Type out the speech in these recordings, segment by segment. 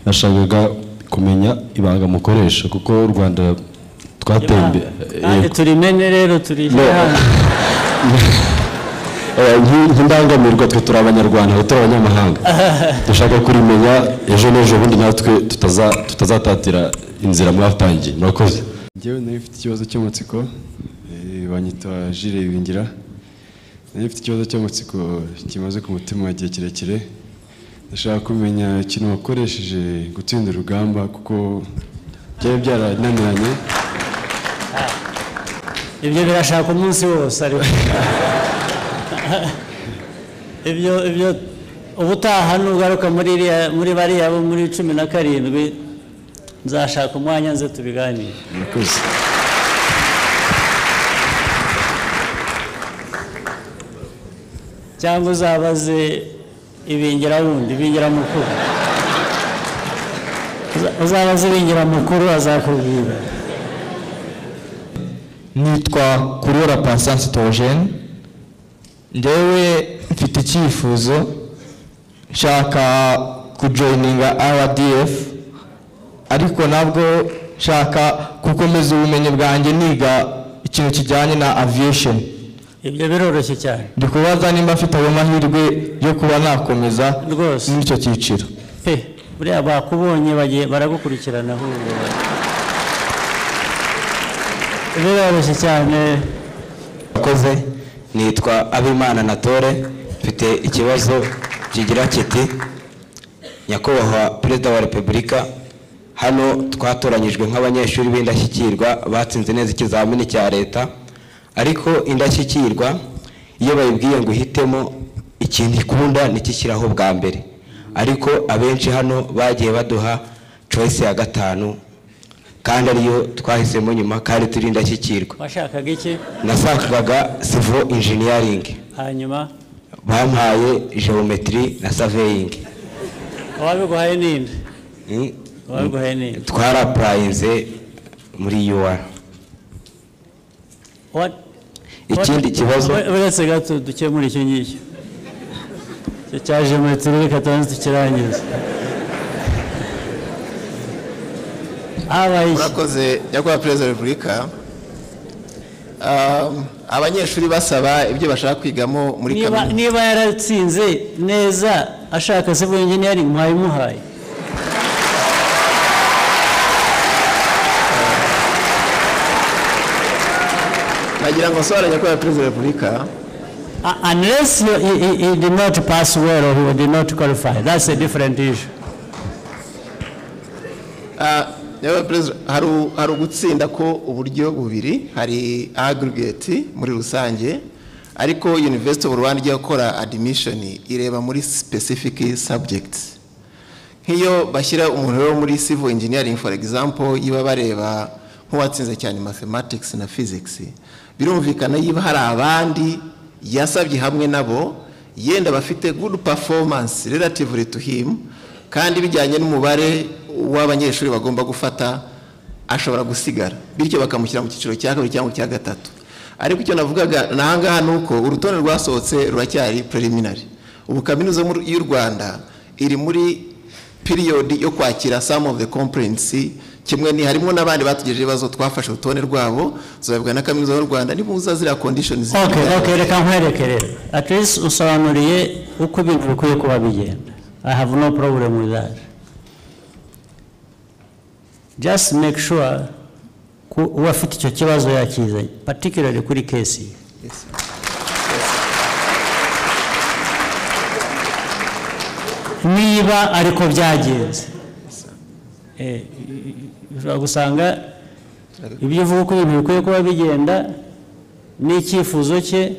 Nashakaga kumenya ibanga mukoresha kuko u Rwanda twatembe. Kandi turimene rero turi hano. Nk'indangamirwa twe turi abanyarwanda, turi abanyamahanga. Dushaka kurimenya ejo n'ejo bundi natwe tutazatatira inzira mwatangiye. Murakoze. Njyewe nari mfite ikibazo cy'amatsiko, banyita Jire Ibingira. Nari mfite ikibazo cy'amatsiko kimaze ku mutima igihe kirekire. Ndashaka kumenya ikintu wakoresheje gutsinda urugamba kuko byari byarananiranye. Ibyo birashaka umunsi wose ariko. Ibyo ubutaha nugaruka muri bariya bo muri 17 nzashaka umwanya nze tubiganire. Murakoze. Cyangwa uzabaze Ibingira wundi, Ibingira mukuru. Uzabaze Ibingira mukuru azakubwira. Nitwa Kurora Patience Togene. Ndewe mfite icyifuzo, nshaka kujoininga RDF, ariko nabwo nshaka gukomeza ubumenyi bwanjye niga ikintu kijyanye na aviation. Ibyo biroroshye cyane. Ndi kubaza nimba mfite ayo mahirwe yo kuba nakomeza muri icyo cyiciro. Pe, buriya bakubonye bagiye baragukurikirana ahubwo. Biroroshye cyane. Akoze. Nitwa Abimana Natore, mfite ikibazo kigira kiti: Nyakubahwa Perezida wa Repubulika, hano twatoranyijwe nk'abanyeshuri b'indashyikirwa batsinze neza ikizamini cya leta, ariko indashyikirwa iyo bayibwiye ngo uhitemo ikintu ikunda nikishyiraho bwa mbere, ariko abenshi hano bagiye baduha choice ya 5 kandi ariyo twahisemo nyuma kandi turi indashyikirwa. Washakaga iki? Nashakaga civil engineering. Hanyuma bampaye geometry na surveying. Wabiguhaye ninde? Wabiguhaye ninde? Twarapplyinze muri UR. What? Ikindi kibazo uretse gato dukemura icyo ngicyo. Icyo cya geometry reka tubanze tukirangize. Murakoze Nyakubahwa Perezida wa Repubulika. Abanyeshuri basaba ibyo bashaka kwigamo muri kaminuza. Niba yaratsinze neza ashaka civil engineering mwayimuhaye. Nagira ngo nsobanure Nyakubahwa Perezida wa Repubulika. Unless he did not pass well or he did not qualify, that's a different issue. Hari ugutsinda ko uburyo bubiri, hari aggregate muri rusange, ariko University of Rwanda ijya gukora admission ireba muri specific subjects. Nk'iyo bashyira umuntu rero muri civil engineering for example, iba bareba nk'uwatsinze cyane mathematics na physics, birumvikana yiba hari abandi yasabye hamwe nabo yenda bafite good performance relatively to him, kandi bijyanye n'umubare w'abanyeshuri bagomba gufata ashobora gusigara, bityo bakamushyira mu cyiciro cya kabiri cyangwa cya gatatu. Ariko icyo navugaga nahangaha nuko urutonde rwasohotse ruracyari preliminary. Ubu kaminuza y'u Rwanda iri muri period yo kwakira some of the complaints, kimwe ni harimo n'abandi batugejeje ibibazo twafashe urutonde rwabo zobabwa na kaminuza y'u Rwanda nibuza zira conditions. Okay, reka nkwereke rero. At least usobanuriye uko ibintu bikwiye kuba bigenda. I have no problem with that. Just make sure ko uwafite icyo kibazo yakizanye, particularly kuri case. Yes. Niba ariko byagenze, ushobora gusanga ibyo uvuga uko ibintu bikwiye kuba bigenda n'icyifuzo cye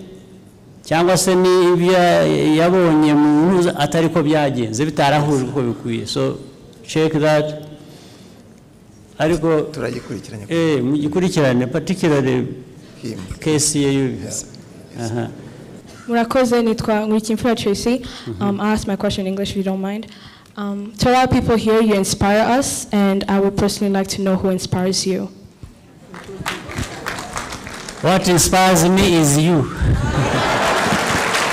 cyangwa se n'ibyo yabonye mu atari ko byagenze, bitarahujwe uko bikwiye. So check that. Ariko turagikurikiranye. Mugikurikirane particularly case ye. Aha. Murakoze, nitwa Nkurikiyimfura Tracy. I'll ask my question in English if you don't mind. To a lot of people here, you inspire us, and I would personally like to know who inspires you. What inspires me is you.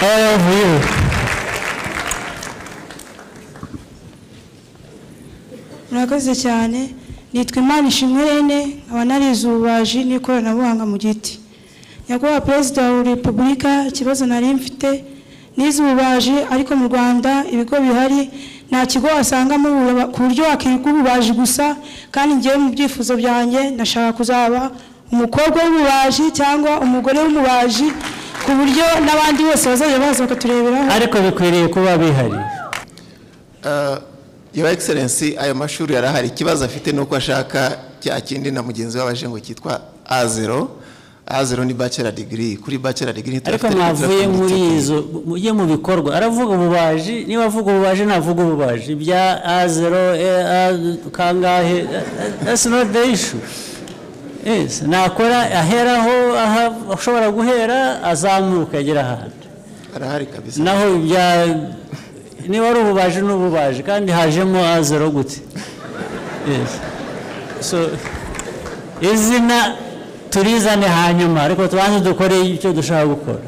All of you. Murakoze cyane. Nitwa Imana Ishimwe Rene, nkaba narize ububaji n'ikoranabuhanga mu giti. Nyakubahwa Perezida wa Repubulika, ikibazo nari mfite, nize ububaji ariko mu Rwanda ibigo bihari nta kigo wasangamo ku buryo wakwiga ububaji gusa, kandi ngewe mu byifuzo byanjye ndashaka kuzaba umukobwa w'ububaji cyangwa umugore w'umubaji, ku buryo n'abandi bose bazajya baza bakatureberaho. Ariko bikwiriye kuba bihari. Your Excellency, ayo mashuri yarahari. Ikibazo afite nuko ashaka cya kindi na mugenzi we abaje ngo cyitwa A0. A0 ni bachelor degree. Kuri bachelor degree ariko mwavuye muri izo mujye mu bikorwa. Aravuga ububaji, niba avuga ububaji navuga ububaji bya A0 A kangahe, that's not the issue. Yes, nakora aheraho aha ashobora guhera azamuka agera ahandi. Arahari kabisa. Naho bya niba ari ububaji n'ububaji kandi hajemo A0 gute? Yes. So izina turizane hanyuma, ariko tubanze dukore icyo dushaka gukora.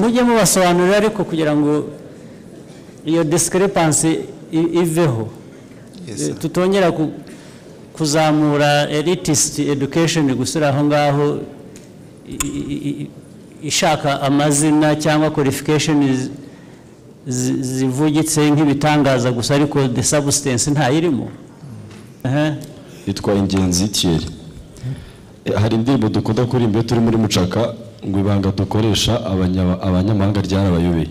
Mujye mubasobanurira ariko kugira ngo iyo discrepancy iveho. Tutongera kuzamura elitist education gusura aho ngaho ishaka amazina cyangwa qualification zivugitse nk'ibitangaza gusa, ariko the substance ntayirimo. Itwa Ingenzi Thierry. Hari indirimbo dukunda kuririmba iyo turi muri mucaka ngo ibanga dukoresha abanyamahanga ryarabayobeye.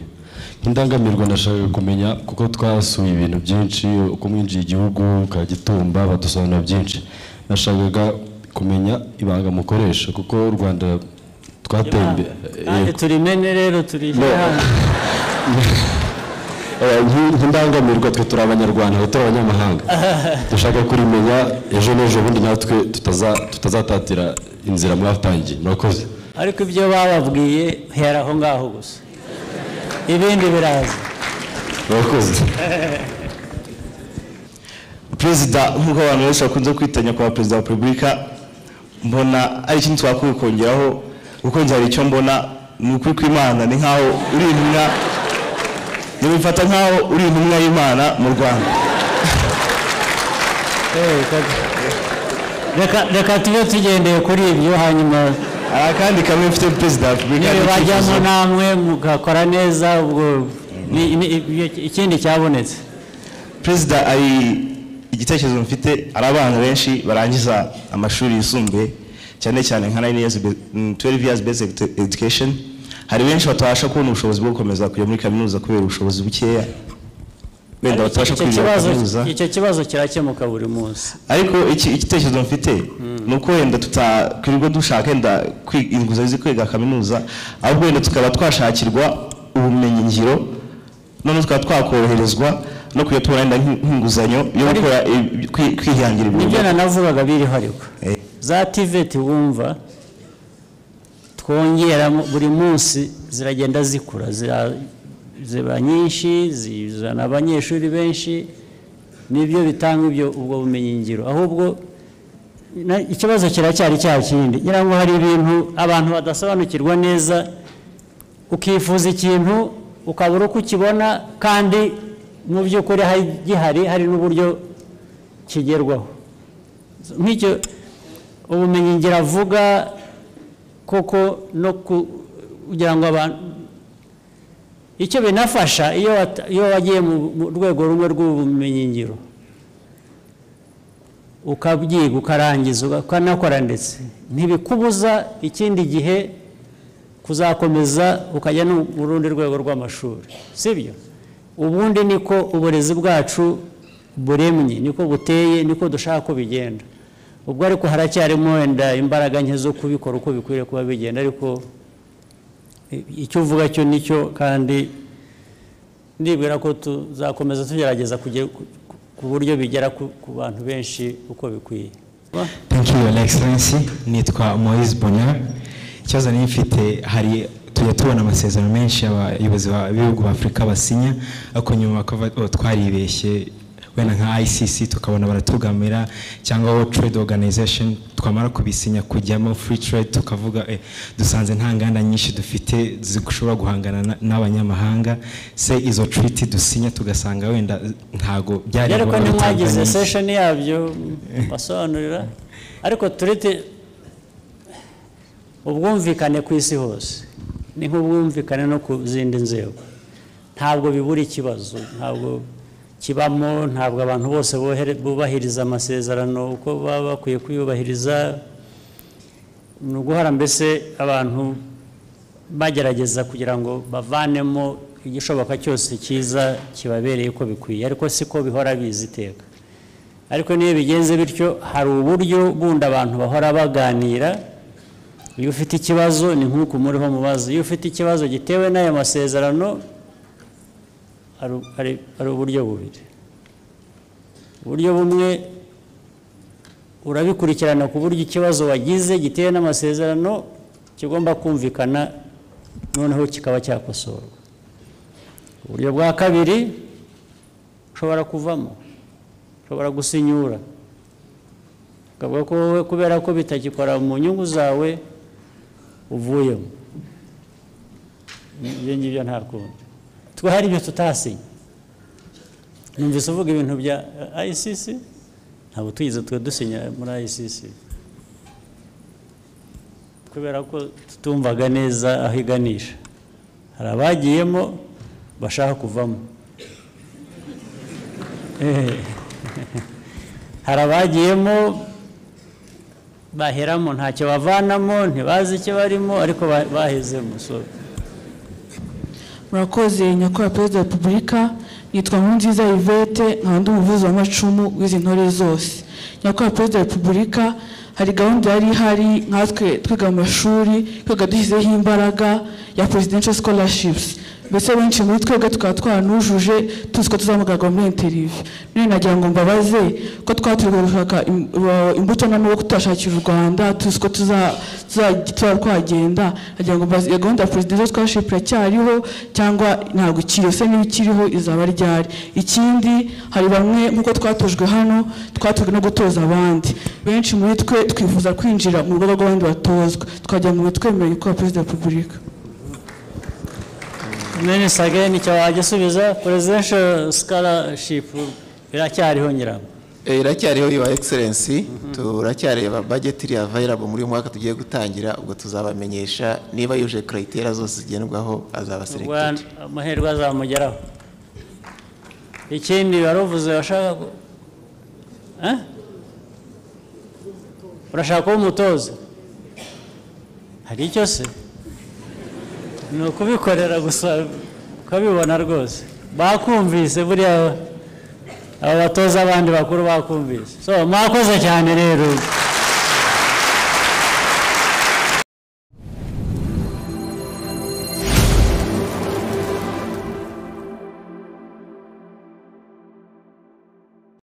Nk'indangamirwa ndashaka kumenya, kuko twasuye ibintu byinshi, uko mwinjiye igihugu Kagitumba badusobanura byinshi. Nashakaga kumenya ibanga mukoresha, kuko u Rwanda twateye imbere. Turimene rero turi nk'indangamirwa, twe turi abanyarwanda, turi abanyamahanga. Dushaka kurimenya ejo n'ejo bundi natwe tutazatatira inzira mwatangiye. Murakoze. Ariko ibyo bababwiye hera aho ngaho gusa, ibindi biraza. Murakoze. Perezida, nk'uko abantu benshi bakunze kwitanya kwa Perezida wa Repubulika, mbona ari ikintu twakwiye kongeraho, kuko njye hari icyo mbona ni ukuri kw'Imana, ni nkaho uri intumwa, nibifata nkaho uri intumwa y'Imana mu Rwanda. Reka tube tugendeye kuri ibyo, hanyuma akandi kamwe mfite Perezida wa Repubulika, nibajyamo namwe mugakora neza, ubwo ikindi cyabonetse. Perezida, ari igitekerezo mfite, ari abana benshi barangiza amashuri yisumbuye, cyane cyane nka 9 years 12 years basic education, hari benshi batabasha kubona ubushobozi bwo gukomeza kujya muri kaminuza kubera ubushobozi bukeya, wenda batabasha kwiga kaminuza. Icyo kibazo kirakemuka buri munsi. Ariko igitekerezo mfite ni uko wenda tutakwirirwa dushaka wenda inguzanyo zo kwiga kaminuza, ahubwo wenda tukaba twashakirwa ubumenyingiro, none tukaba twakoroherezwa no kujya tubona wenda nk'inguzanyo yo gukora kwihangira imirimo. Nibyo nanavugaga biriho, ariko za TVET wumva twongera buri munsi ziragenda zikura, ziba nyinshi, zizana abanyeshuri benshi, nibyo bitanga ibyo ubwo bumenyingiro. Ahubwo ikibazo kiracyari cya kindi, ngira ngo hari ibintu abantu badasobanukirwa neza, ukifuza ikintu ukabura uko ukibona, kandi mu by'ukuri gihari, hari n'uburyo kigerwaho. Nk'icyo ubumenyingiro avuga koko, no kugira ngo abantu icyo binafasha iyo wagiye mu rwego rumwe rw'ubumenyingiro ukabyiga ukarangiza ukanakora, ndetse ntibikubuza ikindi gihe kuzakomeza ukajya no mu rundi rwego rw'amashuri, sibyo? Ubundi niko uburezi bwacu buremye, niko buteye, niko dushaka ko bigenda. Ubwo ariko haracyarimo wenda imbaraga nke zo kubikora uko bikwiriye kuba bigenda, ariko icyo uvuga cyo nicyo, kandi ndibwira ko tuzakomeza tugerageza ku buryo bigera ku bantu benshi uko bikwiye. Thank you, Your Excellency. Nitwa Moise Bonheur. Ikibazo nari mfite, hari tujya tubona amasezerano menshi abayobozi b'ibihugu b'Afurika basinya, ariko nyuma bakava twaribeshye, wenda nka ICC tukabona baratugamira, cyangwa World Trade Organization twamara kubisinya kujyamo free trade tukavuga dusanze nta nganda nyinshi dufite zishobora guhangana n'abanyamahanga. Se izo treaty dusinya tugasanga wenda ntago byari ariko ntimwagize session yabyo basobanurira, ariko treaty ubwumvikane ku isi hose ni nk'ubwumvikane no ku zindi nzego, ntabwo bibura ikibazo, ntabwo kibamo, ntabwo abantu bose bubahiriza amasezerano uko baba bakwiye kuyubahiriza. Ni uguhora mbese abantu bagerageza kugira ngo bavanemo igishoboka cyose cyiza kibabereye uko bikwiye, ariko siko bihora biza iteka. Ariko niyo bigenze bityo hari uburyo bundi abantu bahora baganira. Iyo ufite ikibazo ni nk'uko muriho mubaza, iyo ufite ikibazo gitewe n'ayo masezerano hari uburyo bubiri. Uburyo bumwe urabikurikirana ku buryo ikibazo wagize gitewe n'amasezerano kigomba kumvikana noneho kikaba cyakosorwa. Uburyo bwa kabiri ushobora kuvamo, ushobora gusinyura ukavuga ko wowe kubera ko bitagikora mu nyungu zawe uvuyemo. Ibyo ngibyo nta kundi. Twe hari ibyo tutasinye. Numvise uvuga ibintu bya ICC, ntabwo twigeze twe dusinya muri ICC kubera ko tutumvaga neza aho iganisha. Hari abagiyemo bashaka kuvamo, hari abagiyemo baheramo ntacyo bavanamo, ntibazi icyo barimo ariko bahezemo. So murakoze nyakubahwa Perezida wa Repubulika. Nitwa Nkurunziza Yvette, nkaba ndi umuvuzi w'amacumu w'izi ntore zose. Nyakubahwa Perezida wa Repubulika, hari gahunda yari ihari nkatwe twiga mu mashuri twiga dushyizeho imbaraga ya presidential scholarships, mbese benshi muri twebwe tukaba twaranujuje tuzi ko tuzamugaragara muri interview. None nagira ngo mbabaze ko twaturirwa gushaka imbuto n'amaboko tutashakira u Rwanda tuzi ko tuzaba twagenda, nagira ngo mbabaze iyo gahunda ya presidential scholarship iracyariho cyangwa ntabwo ikiriho? Se niba ikiriho izaba ryari? Ikindi hari bamwe nk'uko twatojwe hano twatojwe no gutoza abandi, benshi muri twe twifuza kwinjira mu rugaga rw'abandi batozwa, twagira ngo twemerere kuba Perezida wa Repubulika. Minister again icyo wagisubiza. Presidential scholarship iracyariho nyiramo? Iracyariho Your Excellency, turacyareba budget iri available muri uyu mwaka tugiye gutangira, ubwo tuzabamenyesha niba yuje criteria zose zigendwaho azaba selected. Amahirwe azamugeraho. Ikindi waruvuze washaka urashaka kuba umutoza, hari icyo se ni ukubikorera gusa ukabibona rwose bakumvise, buriya aba batoza abandi bakuru bakumvise. So mwakoze cyane rero.